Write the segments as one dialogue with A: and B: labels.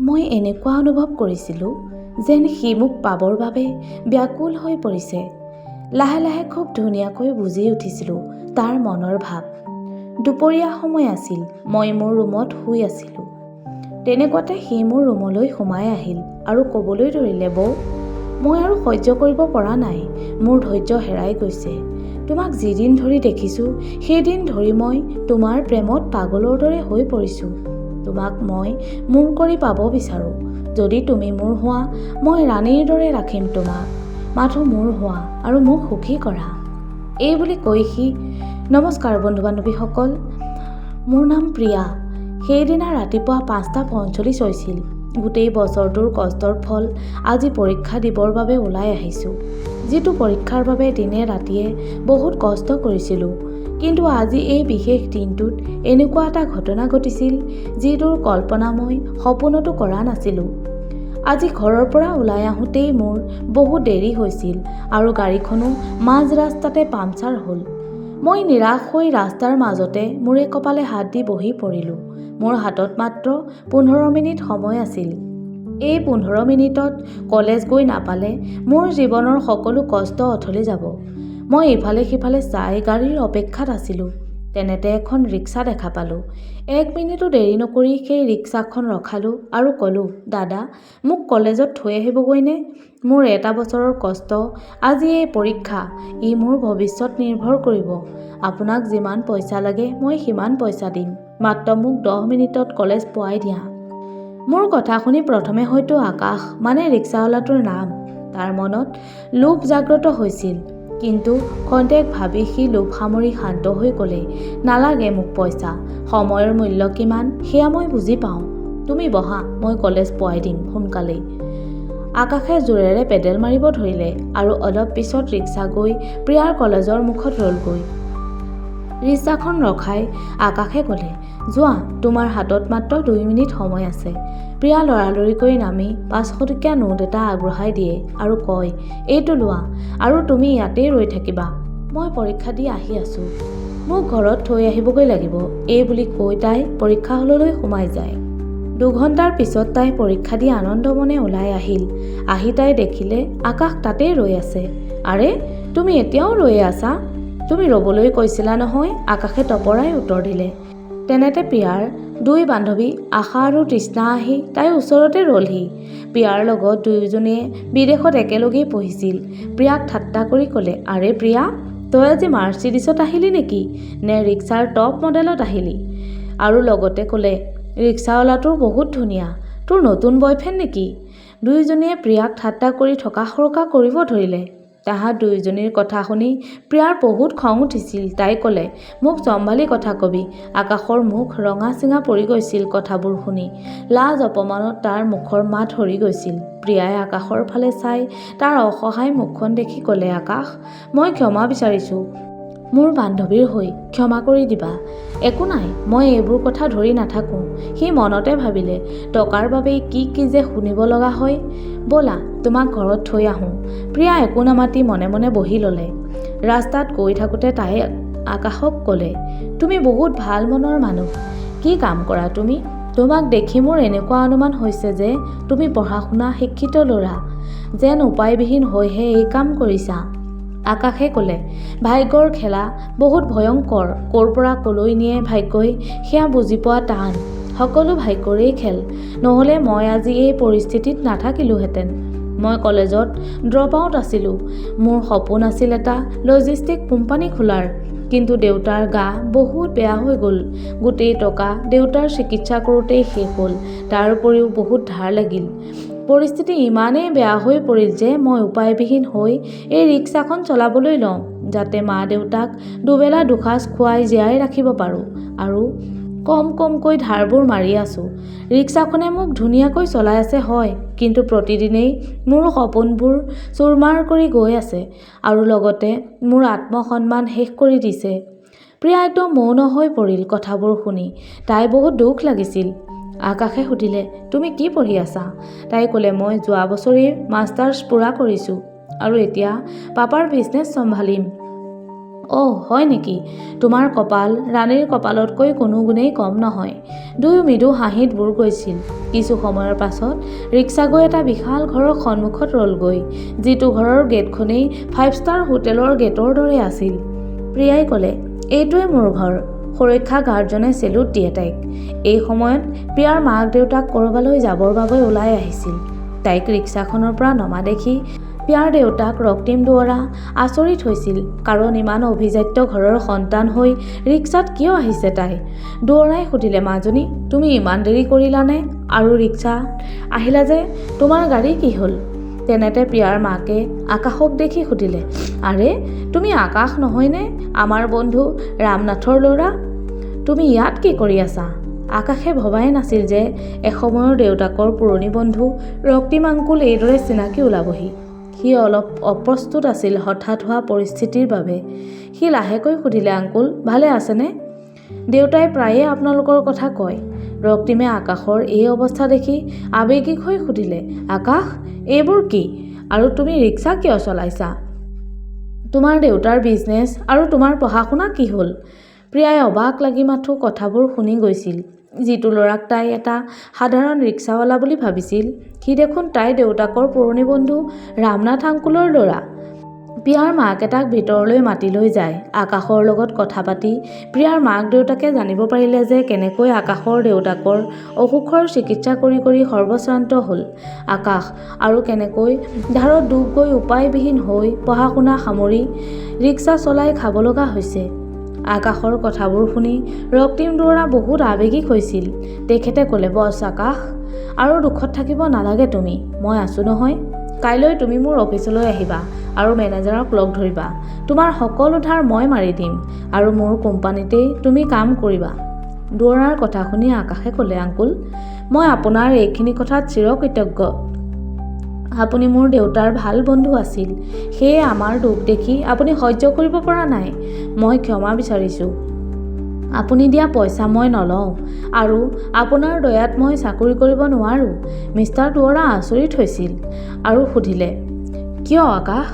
A: মই এনেকুৱা অনুভৱ কৰিছিলোঁ যেন সি মোক পাবৰ বাবে ব্যাকুল হৈ পৰিছে। লাহে লাহে খুব ধুনীয়াকৈ বুজি উঠিছিলোঁ তাৰ মনৰ ভাৱ। দুপৰীয়া সময় আছিল, মই মোৰ ৰুমত শুই আছিলোঁ। তেনেকুৱাতে সি মোৰ ৰুমলৈ সোমাই আহিল আৰু ক'বলৈ ধৰিলে, বৌ, মই আৰু সহ্য কৰিব পৰা নাই, মোৰ ধৈৰ্য হেৰাই গৈছে। তোমাক যিদিন ধৰি দেখিছোঁ, সেইদিন ধৰি মই তোমাৰ প্ৰেমত পাগলৰ দৰে হৈ পৰিছোঁ। তোমাক মই মোৰ কৰি পাব বিচাৰোঁ। যদি তুমি মোৰ হোৱা, মই ৰাণীৰ দৰে ৰাখিম তোমাক। মাথো মোৰ হোৱা আৰু মোক সুখী কৰা। এই বুলি কৈ সি। নমস্কাৰ বন্ধু বান্ধৱীসকল, মোৰ নাম প্ৰিয়া। সেইদিনা ৰাতিপুৱা 5টা 45 হৈছিল। গোটেই বছৰটোৰ কষ্টৰ ফল আজি পৰীক্ষা দিবৰ বাবে ওলাই আহিছোঁ, যিটো পৰীক্ষাৰ বাবে দিনে ৰাতিয়ে বহুত কষ্ট কৰিছিলোঁ। কিন্তু আজি এই বিশেষ দিনটোত এনেকুৱা এটা ঘটনা ঘটিছিল, যিটোৰ কল্পনা মই সপোনতো কৰা নাছিলোঁ। আজি ঘৰৰ পৰা ওলাই আহোঁতেই মোৰ বহুত দেৰি হৈছিল আৰু গাড়ীখনো মাজ ৰাস্তাতে পাংচাৰ হ'ল। মই নিৰাশ হৈ ৰাস্তাৰ মাজতে মূৰে কপালে হাত দি বহি পৰিলোঁ। মোৰ হাতত মাত্ৰ 15 মিনিট সময় আছিল। এই 15 মিনিটত কলেজ গৈ নাপালে মোৰ জীৱনৰ সকলো কষ্ট অথলে যাব। মই ইফালে সিফালে চাই গাড়ীৰ অপেক্ষাত আছিলোঁ। তেনেতে এখন ৰিক্সা দেখা পালোঁ। এক মিনিটো দেৰি নকৰি সেই ৰিক্সাখন ৰখালোঁ আৰু ক'লোঁ, দাদা, মোক কলেজত থৈ আহিবগৈনে? মোৰ এটা বছৰৰ কষ্ট, আজি এই পৰীক্ষা, ই মোৰ ভৱিষ্যত নিৰ্ভৰ কৰিব। আপোনাক যিমান পইচা লাগে মই সিমান পইচা দিম, মাত্ৰ মোক 10 মিনিটত কলেজ পোৱাই দিয়া। মোৰ কথা শুনি প্ৰথমে হয়তো আকাশ, মানে ৰিক্সাৱালাটোৰ নাম, তাৰ মনত লোভ জাগ্ৰত হৈছিল। কিন্তু খন্তেক ভাবি সি লোভ সামৰি শান্ত হৈ ক'লে, নালাগে মোক পইচা। সময়ৰ মূল্য কিমান সেয়া মই বুজি পাওঁ। তুমি বহা, মই কলেজ পোৱাই দিম সোনকালেই। আকাশে জোৰেৰে পেডেল মাৰিব ধৰিলে আৰু অলপ পিছত ৰিক্সা গৈ প্ৰিয়াৰ কলেজৰ মুখত ৰ'লগৈ। ৰিক্সাখন ৰখাই আকাশে ক'লে, যোৱা, তোমাৰ হাতত মাত্ৰ 2 মিনিট সময় আছে। প্ৰিয়া লৰালৰিকৈ নামি 500 টকীয়া নোট এটা আগবঢ়াই দিয়ে আৰু কয়, এইটো লোৱা আৰু তুমি ইয়াতেই ৰৈ থাকিবা। মই পৰীক্ষা দি আহি আছোঁ। মোক ঘৰত থৈ আহিবগৈ লাগিব। এই বুলি কৈ তাই পৰীক্ষা হললৈ সোমাই যায়। 2 ঘণ্টাৰ পিছত তাই পৰীক্ষা দি আনন্দ মনে ওলাই আহিল। আহি তাই দেখিলে আকাশ তাতেই ৰৈ আছে। আৰে, তুমি এতিয়াও ৰৈয়ে আছা? তুমি ৰ'বলৈ কৈছিলা নহয়, আকাশে তপৰাই উত্তৰ দিলে। তেনেতে প্ৰিয়াৰ দুই বান্ধৱী আশা আৰু তৃষ্ণা আহি তাইৰ ওচৰতে ৰ'লহি। প্ৰিয়াৰ লগত দুয়োজনীয়ে বিদেশত একেলগেই পঢ়িছিল। প্ৰিয়াক ঠাট্টা কৰি ক'লে, আৰে প্ৰিয়া, তই আজি মাৰ্চিডিছত আহিলি নেকি নে ৰিক্সাৰ টপ মডেলত আহিলি? আৰু লগতে ক'লে, ৰিক্সাৱালাটোৰ বহুত ধুনীয়া, তোৰ নতুন বয়ফ্ৰেণ্ড নেকি? দুয়োজনীয়ে প্ৰিয়াক ঠাট্টা কৰি থকা সৰকা কৰিব ধৰিলে। তাহাঁত দুয়োজনীৰ কথা শুনি প্ৰিয়াৰ বহুত খং উঠিছিল। তাই ক'লে, মোক চম্ভালি কথা কবি। আকাশৰ মুখ ৰঙা চিঙা পৰি গৈছিল কথাবোৰ শুনি। লাজ অপমানত তাৰ মুখৰ মাত হৰি গৈছিল। প্ৰিয়াই আকাশৰ ফালে চাই তাৰ অসহায় মুখখন দেখি ক'লে, আকাশ, মই ক্ষমা বিচাৰিছোঁ। মোৰ বান্ধৱীৰ হৈ ক্ষমা কৰি দিবা। একো নাই, মই এইবোৰ কথা ধৰি নাথাকোঁ। সি মনতে ভাবিলে, টকাৰ বাবেই কি কি যে শুনিব লগা হয়। ব'লা, তোমাক ঘৰত থৈ আহোঁ। প্ৰিয়া একো নামাতি মনে মনে বহি ল'লে। ৰাস্তাত গৈ থাকোঁতে তাই আকাশক ক'লে, তুমি বহুত ভাল মনৰ মানুহ। কি কাম কৰা তুমি? তোমাক দেখি মোৰ এনেকুৱা অনুমান হৈছে যে তুমি পঢ়া শুনা শিক্ষিত ল'ৰা, যেন উপায়বিহীন হৈহে এই কাম কৰিছা। আকাশে ক'লে, ভাগ্যৰ খেলা বহুত ভয়ংকৰ। ক'ৰ পৰা ক'লৈ নিয়ে ভাগ্যই, সেয়া বুজি পোৱা টান। সকলো ভাগ্যৰেই খেল। নহ'লে মই আজি এই পৰিস্থিতিত নাথাকিলোহেঁতেন। মই কলেজত ড্ৰপ আউট আছিলোঁ। মোৰ সপোন আছিল এটা লজিষ্টিক কোম্পানী খোলাৰ। কিন্তু দেউতাৰ গা বহুত বেয়া হৈ গ'ল। গোটেই টকা দেউতাৰ চিকিৎসা কৰোঁতেই শেষ হ'ল। তাৰ উপৰিও বহুত ধাৰ লাগিল। পৰিস্থিতি ইমানেই বেয়া হৈ পৰিল যে মই উপায়বিহীন হৈ এই ৰিক্সাখন চলাবলৈ লওঁ, যাতে মা দেউতাক দুবেলা দুসাঁজ খুৱাই জীয়াই ৰাখিব পাৰোঁ আৰু কম কমকৈ ধাৰবোৰ মাৰি আছোঁ। ৰিক্সাখনে মোক ধুনীয়াকৈ চলাই আছে হয়, কিন্তু প্ৰতিদিনেই মোৰ সপোনবোৰ চুৰমাৰ কৰি গৈ আছে আৰু লগতে মোৰ আত্মসন্মান শেষ কৰি দিছে। প্ৰিয়া একদম মৌন হৈ পৰিল কথাবোৰ শুনি। তাই বহুত দুখ লাগিছিল। আকাশে সুধিলে, তুমি কি পঢ়ি আছা? তাই ক'লে, মই যোৱা বছৰেই মাষ্টাৰ্ছ পূৰা কৰিছোঁ আৰু এতিয়া পাপাৰ বিজনেছ চম্ভালিম। অ' হয় নেকি? তোমাৰ কপাল ৰাণীৰ কপালতকৈ কোনো গুণেই কম নহয়। দুয়ো মৃদু হাঁহিত বুৰ গৈছিল। কিছু সময়ৰ পাছত ৰিক্সা গৈ এটা বিশাল ঘৰৰ সন্মুখত ৰ'লগৈ, যিটো ঘৰৰ গেটখনেই ফাইভ ষ্টাৰ হোটেলৰ গেটৰ দৰে আছিল। প্ৰিয়াই ক'লে, এইটোৱে মোৰ ঘৰ। সুৰক্ষা গাৰ্ডজনে চেলুট দিয়ে তাইক। এই সময়ত প্ৰিয়াৰ মাক দেউতাক ক'ৰবালৈ যাবৰ বাবে ওলাই আহিছিল। তাইক ৰিক্সাখনৰ পৰা নমা দেখি প্ৰিয়াৰ দেউতাক ৰক্তিম দুৱৰা আচৰিত হৈছিল, কাৰণ ইমান অভিজাত্য ঘৰৰ সন্তান হৈ ৰিক্সাত কিয় আহিছে তাই? দুৱৰাই সুধিলে, মাজনী, তুমি ইমান দেৰি কৰিলানে আৰু ৰিক্সা আহিলা যে, তোমাৰ গাড়ী কি হ'ল? তেনেতে প্ৰিয়াৰ মাকে আকাশক দেখি সুধিলে, আৰে তুমি আকাশ নহয়নে, আমাৰ বন্ধু ৰামনাথৰ ল'ৰা? তুমি ইয়াত কি কৰি আছা? আকাশে ভবাই নাছিল যে এসময়ৰ দেউতাকৰ পুৰণি বন্ধু ৰক্তিম আংকুল এইদৰে চিনাকি ওলাবহি। সি অলপ অপ্ৰস্তুত আছিল হঠাৎ হোৱা পৰিস্থিতিৰ বাবে। সি লাহেকৈ সুধিলে, আংকুল ভালে আছেনে? দেউতাই প্ৰায়ে আপোনালোকৰ কথা কয়। ৰক্তিমে আকাশৰ এই অৱস্থা দেখি আৱেগিক হৈ সুধিলে, আকাশ, এইবোৰ কি? আৰু তুমি ৰিক্সা কিয় চলাইছা? তোমাৰ দেউতাৰ বিজনেছ আৰু তোমাৰ পঢ়া শুনা কি হ'ল? প্ৰিয়াই অবাক লাগি মাথো কথাবোৰ শুনি গৈছিল। যিটো ল'ৰাক তাই এটা সাধাৰণ ৰিক্সাৱালা বুলি ভাবিছিল, সি দেখোন তাইৰ দেউতাকৰ পুৰণি বন্ধু ৰামনাথ আংকুলৰ ল'ৰা। প্ৰিয়াৰ মাকে তাক ভিতৰলৈ মাতি লৈ যায়। আকাশৰ লগত কথা পাতি প্ৰিয়াৰ মাক দেউতাকে জানিব পাৰিলে যে কেনেকৈ আকাশৰ দেউতাকৰ অসুখৰ চিকিৎসা কৰি কৰি সৰ্বশ্ৰান্ত হ'ল আকাশ, আৰু কেনেকৈ ধাৰত ডুব গৈ উপায়বিহীন হৈ পঢ়া শুনা সামৰি ৰিক্সা চলাই খাব লগা হৈছে। আকাশৰ কথাবোৰ শুনি ৰক্তিম দুৱৰা বহুত আৱেগিক হৈছিল। তেখেতে ক'লে, বছ আকাশ, আৰু দুখত থাকিব নালাগে তুমি, মই আছোঁ নহয়। কাইলৈ তুমি মোৰ অফিচলৈ আহিবা আৰু মেনেজাৰক লগ ধৰিবা। তোমাৰ সকলো ধাৰ মই মাৰি দিম আৰু মোৰ কোম্পানীতেই তুমি কাম কৰিবা। দুৱৰাৰ কথা শুনি আকাশে ক'লে, আংকুল, মই আপোনাৰ এইখিনি কথাত চিৰকৃতজ্ঞ। আপুনি মোৰ দেউতাৰ ভাল বন্ধু আছিল, সেয়ে আমাৰ দুখ দেখি আপুনি সহ্য কৰিব পৰা নাই। মই ক্ষমা বিচাৰিছোঁ। আপুনি দিয়া পইচা মই নলওঁ আৰু আপোনাৰ দয়াত মই চাকৰি কৰিব নোৱাৰোঁ। মিষ্টাৰ দুৱৰা আচৰিত হৈছিল আৰু সুধিলে, কিয় আকাশ?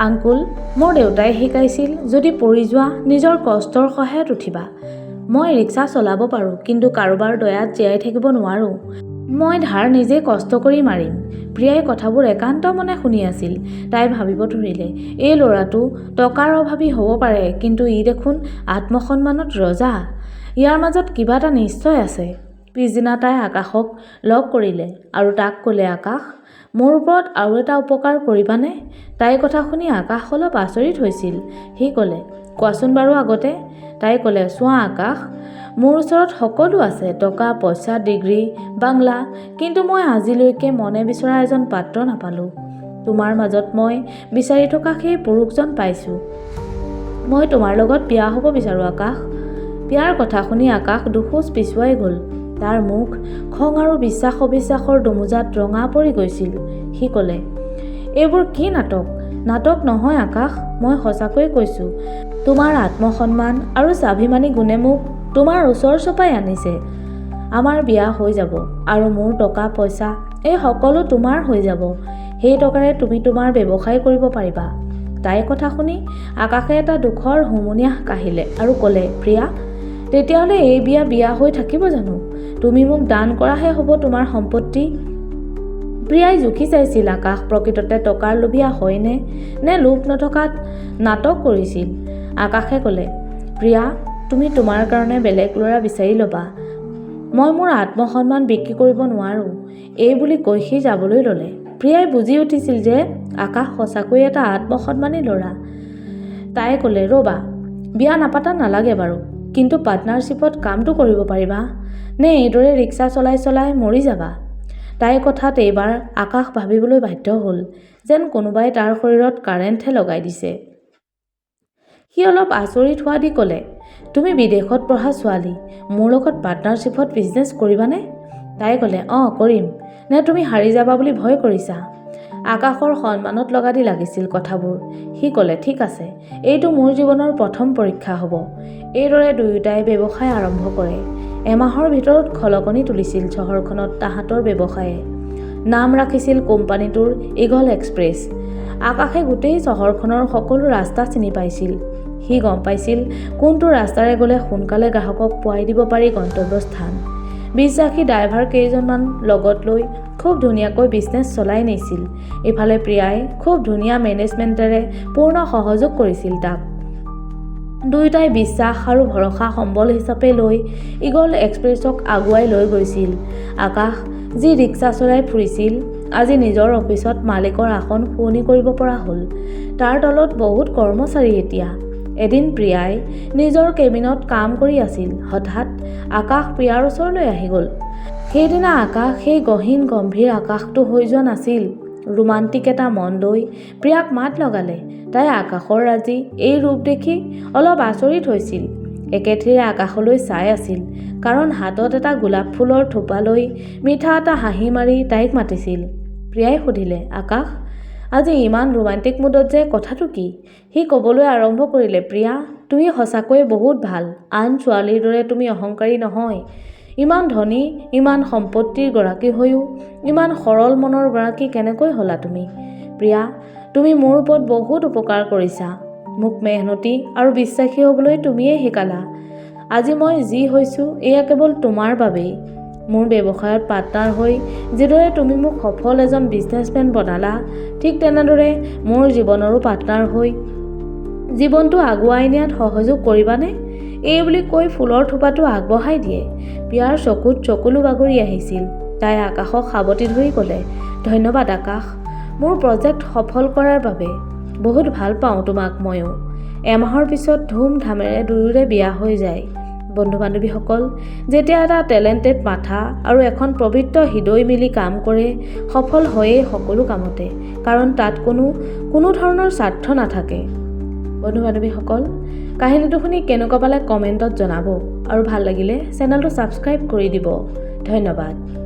A: আংকুল, মোৰ দেউতাই শিকাইছিল, যদি পৰি যোৱা নিজৰ কষ্টৰ সহায়ত উঠিবা। মই ৰিক্সা চলাব পাৰোঁ, কিন্তু কাৰোবাৰ দয়াত জীয়াই থাকিব নোৱাৰোঁ। মই ধাৰ নিজে কষ্ট কৰি মাৰিম। প্ৰিয়াই কথাবোৰ একান্ত মনে শুনি আছিল। তাই ভাবিব ধৰিলে, এই ল'ৰাটো টকাৰ অভাৱী হ'ব পাৰে, কিন্তু ই দেখোন আত্মসন্মানত ৰজা। ইয়াৰ মাজত কিবা এটা নিশ্চয় আছে। পিছদিনা তাই আকাশক লগ কৰিলে আৰু তাক ক'লে, আকাশ, মোৰ ওপৰত আৰু এটা উপকাৰ কৰিবানে? তাইৰ কথা শুনি আকাশ অলপ আচৰিত হৈছিল। সি ক'লে, কোৱাচোন বাৰু আগতে। তাই ক'লে, চোৱা আকাশ, মোৰ ওচৰত সকলো আছে, টকা পইচা, ডিগ্ৰী, বাংলা, কিন্তু মই আজিলৈকে মনে বিচৰা এজন পাত্ৰ নাপালোঁ। তোমাৰ মাজত মই বিচাৰি থকা সেই পুৰুষজন পাইছোঁ। মই তোমাৰ লগত বিয়া হ'ব বিচাৰোঁ আকাশ। প্ৰিয়াৰ কথা শুনি আকাশ দুখোজ পিছুৱাই গ'ল। তাৰ মুখ খং আৰু বিশ্বাস অবিশ্বাসৰ দোমোজাত ৰঙা পৰি গৈছিল। সি ক'লে, এইবোৰ কি নাটক? নাটক নহয় আকাশ, মই সঁচাকৈয়ে কৈছোঁ। তোমাৰ আত্মসন্মান আৰু স্বাভিমানী গুণে মোক তোমাৰ ওচৰ চপাই আনিছে। আমাৰ বিয়া হৈ যাব আৰু মোৰ টকা পইচা এই সকলো তোমাৰ হৈ যাব। সেই টকাৰে তুমি তোমাৰ ব্যৱসায় কৰিব পাৰিবা। তাইৰ কথা শুনি আকাশে এটা দুখৰ হুমুনিয়াহ কাঢ়িলে আৰু ক'লে, প্ৰিয়া, তেতিয়াহ'লে এই বিয়া বিয়া হৈ থাকিব জানো? তুমি মোক দান কৰাহে হ'ব তোমাৰ সম্পত্তি। প্ৰিয়াই জুখি চাইছিল আকাশ প্ৰকৃততে টকাৰ লোভীয়া হয়নে নে লোভ নথকাত নাটক কৰিছিল। আকাশে ক'লে, প্ৰিয়া, তুমি তোমাৰ কাৰণে বেলেগ ল'ৰা বিচাৰি ল'বা। মই মোৰ আত্মসন্মান বিক্ৰী কৰিব নোৱাৰোঁ। এই বুলি কৈ সি যাবলৈ ল'লে। প্ৰিয়াই বুজি উঠিছিল যে আকাশ সঁচাকৈয়ে এটা আত্মসন্মানী ল'ৰা। তাই ক'লে, ৰ'বা, বিয়া নাপাতা নালাগে বাৰু, কিন্তু পাৰ্টনাৰশ্বিপত কামটো কৰিব পাৰিবা নে এইদৰে ৰিক্সা চলাই চলাই মৰি যাবা? তাইৰ কথাত এইবাৰ আকাশ ভাবিবলৈ বাধ্য হ'ল, যেন কোনোবাই তাৰ শৰীৰত কাৰেণ্টহে লগাই দিছে। সি অলপ আচৰিত হোৱা দি ক'লে, তুমি বিদেশত পঢ়া ছোৱালী, মোৰ লগত পাৰ্টনাৰশ্বিপত বিজনেছ কৰিবানে? তাই ক'লে, অঁ কৰিম। নে তুমি হাৰি যাবা বুলি ভয় কৰিছা? আকাশৰ সন্মানত লগা দি লাগিছিল কথাবোৰ। সি ক'লে, ঠিক আছে, এইটো মোৰ জীৱনৰ প্ৰথম পৰীক্ষা হ'ব। এইদৰে দুয়োটাই ব্যৱসায় আৰম্ভ কৰে। এমাহৰ ভিতৰত খলকনি তুলিছিল চহৰখনত তাহাঁতৰ ব্যৱসায়ে। নাম ৰাখিছিল কোম্পানীটোৰ ঈগল এক্সপ্ৰেছ। আকাশে গোটেই চহৰখনৰ সকলো ৰাস্তা চিনি পাইছিল। সি গম পাইছিল কোনটো ৰাস্তাৰে গ'লে সোনকালে গ্ৰাহকক পোৱাই দিব পাৰি গন্তব্যস্থান। বিশ্বাসী ড্ৰাইভাৰ কেইজনমান লগত লৈ খুব ধুনীয়াকৈ বিজনেছ চলাই নিছিল। ইফালে প্ৰিয়াই খুব ধুনীয়া মেনেজমেণ্টেৰে পূৰ্ণ সহযোগ কৰিছিল তাক। দুয়োটাই বিশ্বাস আৰু ভৰসা সম্বল হিচাপে লৈ ইগল এক্সপ্ৰেছক আগুৱাই লৈ গৈছিল। আকাশ যি ৰিক্সা চলাই ফুৰিছিল, আজি নিজৰ অফিচত মালিকৰ আসন শুৱনি কৰিব পৰা হ'ল। তাৰ তলত বহুত কৰ্মচাৰী এতিয়া। এদিন প্ৰিয়াই নিজৰ কেবিনত কাম কৰি আছিল। হঠাৎ আকাশ প্ৰিয়াৰ ওচৰলৈ আহি গ'ল। সেইদিনা আকাশ সেই গহীন গম্ভীৰ আকাশটো হৈ যোৱা নাছিল। ৰোমান্টিক এটা মন লৈ প্ৰিয়াক মাত লগালে। তাই আকাশৰ আজি এই ৰূপ দেখি অলপ আচৰিত হৈছিল। একেথিৰে আকাশলৈ চাই আছিল, কাৰণ হাতত এটা গোলাপ ফুলৰ থোপা লৈ মিঠা এটা হাঁহি মাৰি তাইক মাতিছিল। প্ৰিয়াই সুধিলে, আকাশ, আজি ইমান ৰোমান্টিক মুডত যে, কথাটো কি? সি ক'বলৈ আৰম্ভ কৰিলে, প্ৰিয়া, তুমি সঁচাকৈয়ে বহুত ভাল। আন ছোৱালীৰ দৰে তুমি অহংকাৰী নহয়। ইমান ধনী, ইমান সম্পত্তিৰ গৰাকী হৈও ইমান সৰল মনৰ গৰাকী কেনেকৈ হ'লা তুমি? প্ৰিয়া, তুমি মোৰ ওপৰত বহুত উপকাৰ কৰিছা। মোক মেহনতি আৰু বিশ্বাসী হ'বলৈ তুমিয়েই শিকালা। আজি মই যি হৈছোঁ, এয়া কেৱল তোমাৰ বাবেই। মোৰ ব্যৱসায়ত পাৰ্টনাৰ হৈ যিদৰে তুমি মোক সফল এজন বিজনেছমেন বনালা, ঠিক তেনেদৰে মোৰ জীৱনৰো পাৰ্টনাৰ হৈ জীৱনটো আগুৱাই নিয়াত সহযোগ কৰিবানে? এই বুলি কৈ ফুলৰ থোপাটো আগবঢ়াই দিয়ে। প্ৰিয়াৰ চকুত চকুলো বাগৰি আহিছিল। তাই আকাশক সাৱটি ধৰি ক'লে, ধন্যবাদ আকাশ, মোৰ প্ৰজেক্ট সফল কৰাৰ বাবে। বহুত ভাল পাওঁ তোমাক ময়ো। এমাহৰ পিছত ধুমধামেৰে দুয়োৰে বিয়া হৈ যায়। বন্ধু বান্ধৱীসকল, যেতিয়া এটা টেলেণ্টেড মাথা আৰু এখন পবিত্ৰ হৃদয় মিলি কাম কৰে, সফল হয়েই সকলো কামতে, কাৰণ তাত কোনো কোনো ধৰণৰ স্বাৰ্থ নাথাকে। বন্ধু বান্ধৱীসকল, কাহিনীটো শুনি কেনেকুৱা পালে কমেণ্টত জনাব আৰু ভাল লাগিলে চেনেলটো ছাবস্ক্ৰাইব কৰি দিব। ধন্যবাদ।